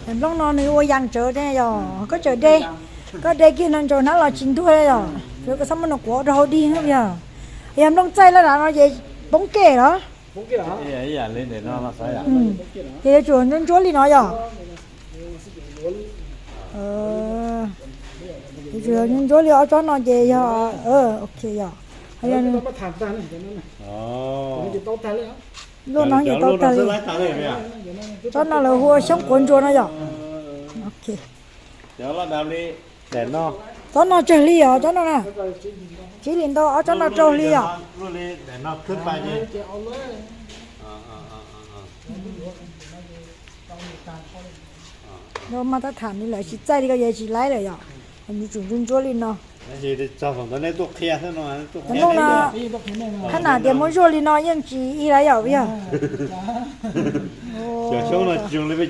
Nplooj no nws ua yas tsawv thiab yog koj tsaws de, koj de kiag no ntsaws hnab los tsis ntuag yog, tsuav koj txhob muab nws quav rau hauv dig xwb yog. Yog nplooj txaij laj dav no ces poob ke los? Ces yuav tsum ntsuab ntsuab li no yog. Yuav tsum ntsuab ntsuab li ob tsob no ces yog, ok yog. Luaj no ces tau tag li. Tsob no lawv hu ua xyoob quav ntsuas no yog. Tsob no tsawg hli yog tsob no na? Tsib hlis ntau, ob tsob no rau hli yog. Mas tab tham li lawm tsis txaij li ko yeej tsis laib lawm yom, nws tsum ntsuab ntsuab li no. Cov no, qhab nam tias muab zuaj li no yeej tsis ib laib yom yog. Cov xyoob no tsis zoo li peb